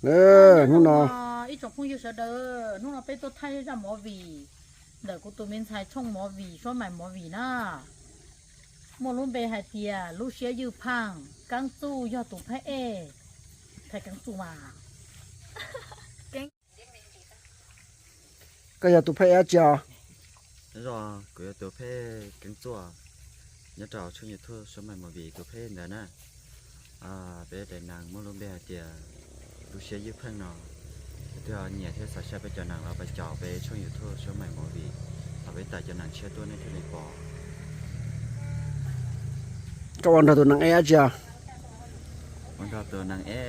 Hnub no, ib tsoom phooj ywg sawv daws, hnub no peb tuaj thaij zaj movie ntawm kuv tus me ntxhais Tshooj Movie, Suab Mais Movie na. Muaj lub npe hais tias Lub Siab Ywj Pheej, Keeb Txuj yog tus phab ej. Thaj Keeb Txuj mas. Koj yog tus phab ej dab tsi os? Kuv yog tus phab ej Keeb Txuj, nyob rau tshooj YouTube Suab Mais Movie tus phab ej ntawd na. Peb daim neeg muaj lub npe hais tias Lub Siab Ywj Pheej no, yog nyiam thiab xav saib peb cov neeg los pab caum peb tshooj YouTube Suab Mais Movie, los peb tawm cov neeg tshiab tuaj nej thiaj li pom. Koj ua nrog tus neeg ej dab tsi os? Ua nrog tus neeg ej,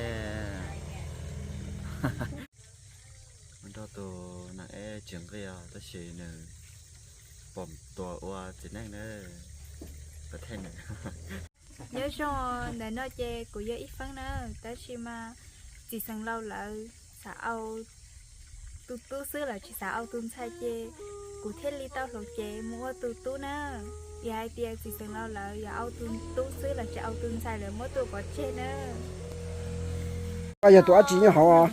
ua nrog tus neeg ej tsis nqi os, tab sis nws pom tua ua txiv neej na. Nyob zoo, ntawm no ces kuv yog Ib Feeb na, tab sis mas txiv xeem laus lawv xav au tus tub xwb, lawv tsis xav au tus ntxhais ces kuv thiaj li tau hloov cev mus ua tus tub na. Vim hais tias txiv xeem laus lawv yuav au tus tub xwb, lawv tsis au tus ntxhais, lawv muab tua pov tseg na. Koj yog tus dab tsi nyob hauv?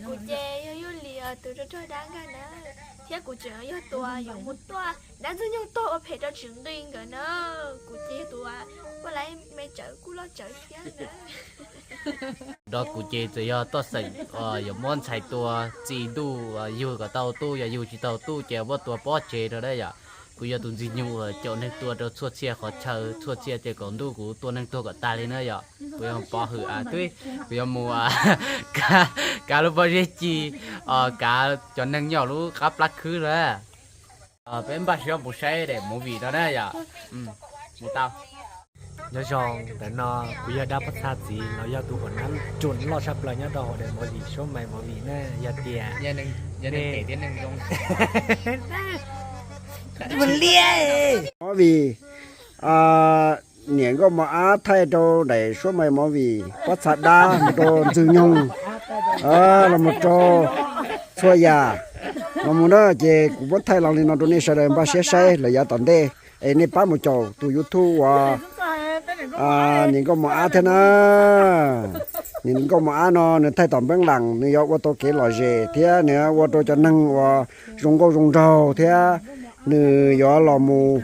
Kuv ces yog Yuj Lis, tus rog rog dab nkag na, thiab kuv tseem yog tus yuav mus tuaj dab Ntxwg Nyoog tuag ua phem rau tsis nqi nkawd na. Kuv ces yog tus uas lawv me tsawv kuj loj tsawv thiab na. Rau kuv ces txawm yog toj xeem yuav muab ntxhais tua txi ntuj, yug kom tau tub, yog yug tsis tau tub ces muab tua pov tseg rau na yom. Kuv yog tus Ntxwg Nyoog uas caum neeg tua rau txhua txhia qhov chaw, txhua txhia ces kaum ntuj kuv tua neeg tuag kom tag li na yom. Kuv yuav pov hwm twb, kuv yuav mus kav lub pob zeb ci, kav cov neeg nyob lub qab plab khwb na. Peb npaj siab mus saib daim movie no na yom. Mus tau. Nyob zoo, ntawm no kuv yog dab pob txha txiv los yog tus hom nab tsuas loj tshaj plaws nyob rau hauv daim movie Suab Mais Movie na, yog tias movie niam nkauj mos ab thaij rau daim Suab Mais Movie, pob txha dab mus rau Ntxwg Nyoog, los mus rau txhua yam los mus na, ces kuv muab thaij los li no rau nej sawv daws npaj siab saib lawm yav tom ntej. Es nej pab mus caum tus YouTube uas niam nkauj mos ab thiab na. Niam nkauj mos ab no nws thaij tom npeeb lam nws yuav ua tau kev lom zem thiab nws yuav ua rau cov neeg uas zoo nkauj zoo nraug thiab nws yuav los mus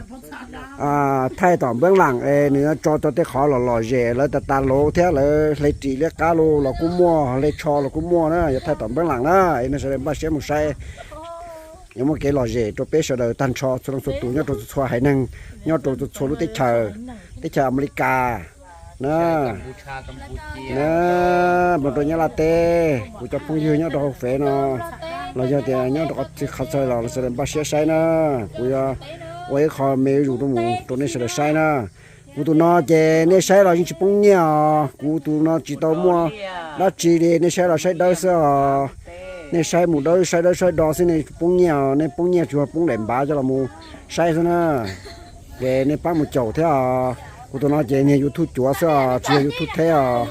thaij tom npeeb lam es nws yuav tso tau tej qhov los lom zem lawv tas tas luv thiab lawv hle ris liab qab los kuj muaj, hle tsho los kuj muaj na, yuav thaij tom npeeb lam na. Es nej sawv daws npaj siab mus saib, yuav muaj kev lom zem rau peb sawv daws tag nrho txhua leej txhua tus nyob rau txhua txhua haiv neeg, nyob rau txhua txhua lub teb chaws, teb chaws Amelikas na, mus rau Nyab Laj teb, kuv cov phooj ywg nyob rau hauv fev no los yog tias nyob rau qhov twg qhov txawg los sawv daws npaj siab saib na. Kuv yuav ua ib qho me zuj zus rau mus rau nej sawv daws saib na. Kuv tus no ces nej saib los yeej tsis poob nyiaj os, kuv tus no tsis tau muaj dab tsi li, nej saib los saib dawb xwb os. Nej saib mus dawb saib dawb saib do xwb nej tsis poob nyiaj os, nej poob nyiaj tsuas poob daim npav coj los mus saib xwb na. Ces nej pab mus caum thiab os. Kuv tus no ces niag YouTube cuav xwb os, tsis yog YouTube theb os.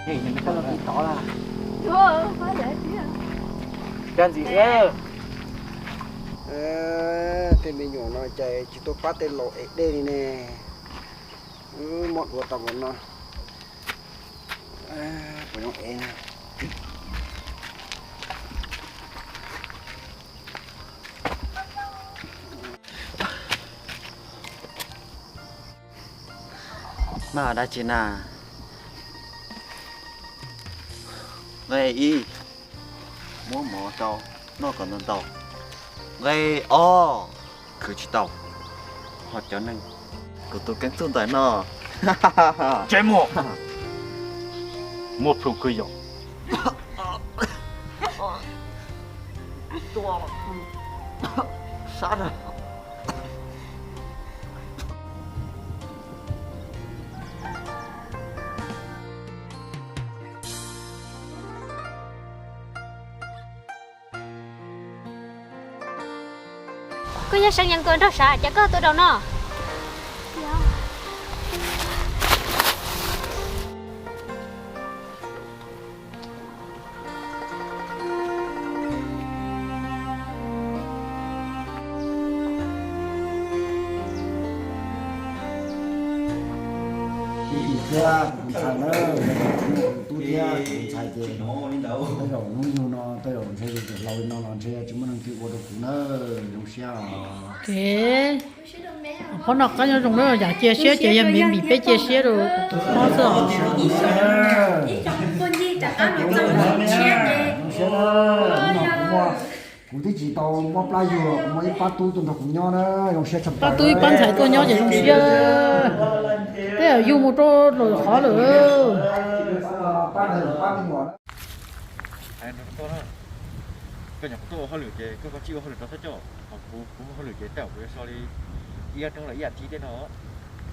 Cov ntxiv, tej me nyuam no cas tsis tuaj pab tej laus ev dej li ne. Wb muab dua tau npaum no, puas zoo ev na. Maj dab tsi na? Nqe ib, muab mov rau noj kom ntau ntau. Nqe ob, khwv tsis tau, ho cov neeg kuv tus keeb txuj ntawm no. Tsev muag, muaj plhu kwv yom. Koj yog Seev Yees nkawd nraug sav, cas koj tuaj rau no? Thiab tus ntxhais na, tus tub thiab tus ntxhais ces tej zaum hnub yug no tej zaum ntshe yus tseem laus li no los ntshe tsis muaj leej twg ua rau kuv na, zoo siab os. Qhov no qab nyob zoo na, yam cia siab ces yog vim peb cia siab rau tus hlob xwb os. Kuv twb tsis tau muab plab yug, kuv muaj ib pab tub tuaj nrog kuv nyob na, zoo siab tshaj plaws. Pab tub ib pab ntxhais tuaj nyob ces zoo siab. Tej zaum yug mus rau lwm qhov lawm. Koj nyuam qhuav tuaj ua hauj lwm ces koj, koj tsis ua hauj lwm rau thab coj, ho kuv, kuv muaj hauj lwm ces tej zaum kuv yuav so li ib ob hnub los ib yam thib tej no.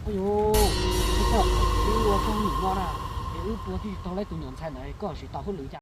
Ua yus, wb ua txog hnub no na, es wb tua tsis tau lawv tus nyuam ntxhais ntawd, koj tsis tau hauj lwm cas?